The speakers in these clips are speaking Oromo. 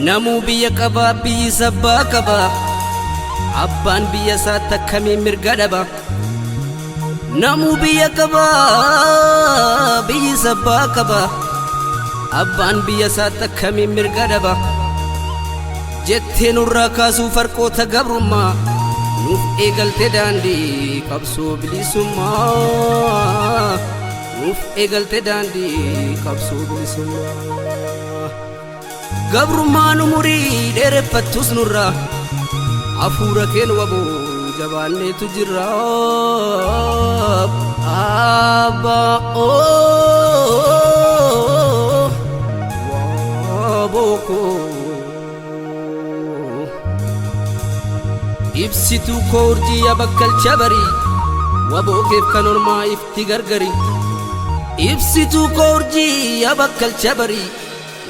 Namuu biyya qabaa, biyyi sabbaa qabaa, abbaan biyya isaatti akkamiin mirga dhaba? Namuu biyya qabaa, biyyi sabbaa qabaa, abbaan biyya isaatti akkamiin mirga dhaba? Jettee nurraa kaasuu farqoota gabrummaa, nuuf eegalte daandii qabsoo bilisummaa. Nuuf eegalte daandii qabsoo bilisummaa. Gabrummaan umurii dheereffattus nurraa, hafuura keen waboo jabaanneetu jirra. Abbaa waboo koo, ibsituu koo, urjii yaa bakkalcha barii, waboo keef kan ormaa ifti gargari. Ibsituu koo, urjii yaa bakkalcha barii,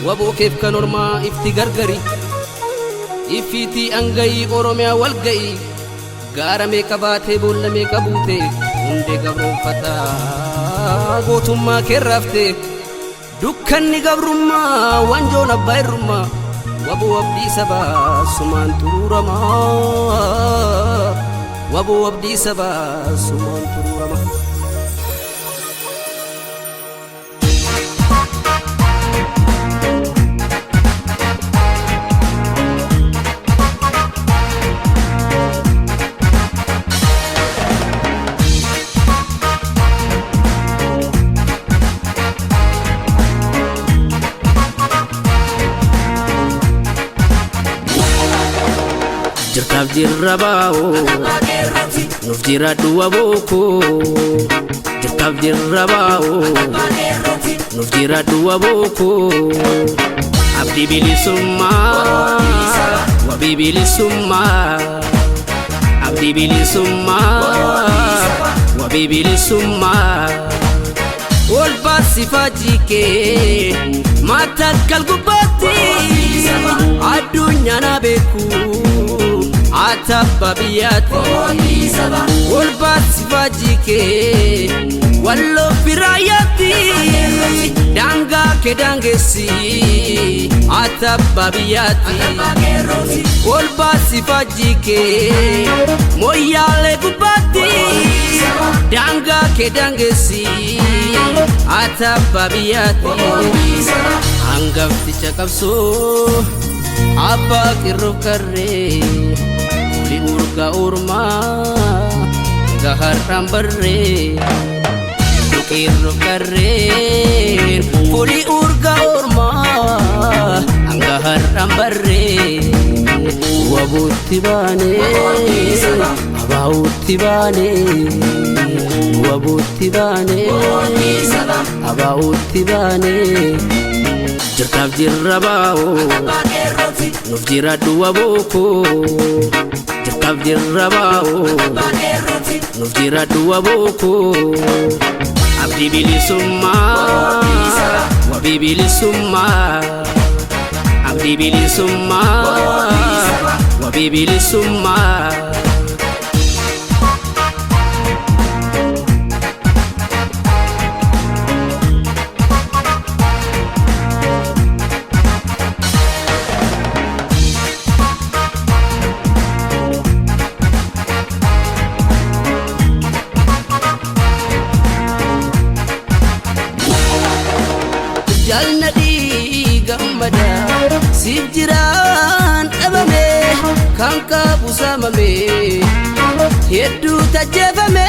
waboo keef kan ormaa ifti gargari. Ifiitii angayii Oromiyaa wal ga'ii, gaara meeqa baatee, boolla meeqa buute, hundee gabroonfataa gootummaa keerraaftee. Dukkanni gabrummaa, wanjoon abbaa irrummaa, waboo abdii sabaa sumaan xuruuramaa. Waboo abdii sabaa sumaan xuruurama. Jirtaaf jirra baa'oo, nuuf jiraadhu wabooko. Jirtaaf jirra baa'oo, nuuf jiraadhu wabooko. Abdii bilisummaa, wabii bilisummaa. Abdii bilisummaa, wabii bilisummaa. Ol baasifaa jikee mataa gubbaatti, addunyaan haa beeku atabba biyyaatti. Ol baasifaa jikee walloo firaayyaatti, daangaa kee daangessi atabba biyyaatti. Ol baasifaa jikee mooyyaalee gubbaatti, daangaa kee daangessi atabba biyyaatti. Hangafticha qabsoo, abbaa qirroof qarree, oli urgaa ormaa gaharraan barree. Qeerroof qarreen fuulii urgaa ormaa hanga har'aan barree. Wabuutti baanee, abaa'uutti baanee. Wabuutti baanee, abaa'uutti baanee. Jirtaaf jirra baa'oo, nuuf jiraadhu wabooko. Jirtaaf jirra baa'oo, nuuf jiraadhu wabooko. Abdii bilisummaa, wabii bilisummaa. Abdii bilisummaa, wabii bilisummaa. Jaalladhii gammada siif jiraan dhabame, kan qabu saamame, hedduu tajjeefame.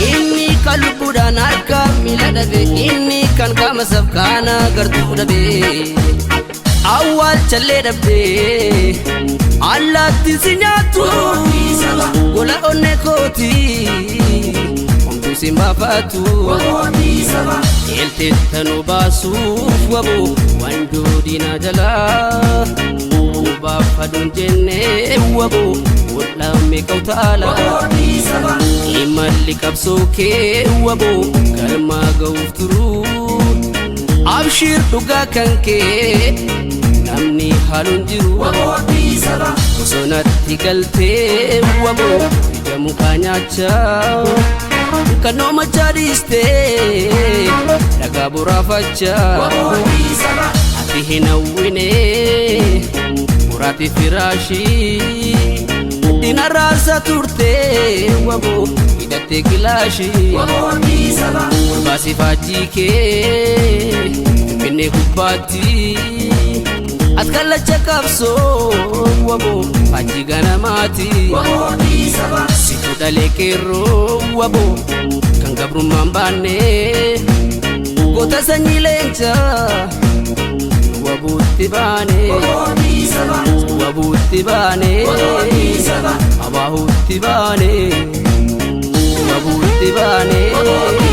Inni kan lubbuudhaan harka miila dhabe, inni kan qaama saf kaana gartuu dhabe, awwaalchallee dhabde allaattiin si nyaattu. Gola onnee kooti homtuu si baafatu. Eelteettanuu baasuuf waboo wanjoo diinaa jalaa baafadhuun jennee, waboo hodhaa meeqa utaala. Imalli qabsoo kee waboo galmaa ga'uuf turu. Abshiir, dhugaa kan kee namni haaluun jiru. Bosonatti galtee waboo ija mukaa nyaachaa, kan noomachaa dhiistee dhagaa boraafachaa. Ati Itti hin hawwine muraati firaashii dinarraasa turte waboo hidhattee kilaashii olbaasii faajjii kee finfinnee gubbaatti as kallacha qabsoo waboo faajjii ganamaati situ dhalee qeerroo waboo kan gabrummaan baanne goota sanyii leencaa wabuutti baane wabuutti baane abaahuutti baane wabuutti baane.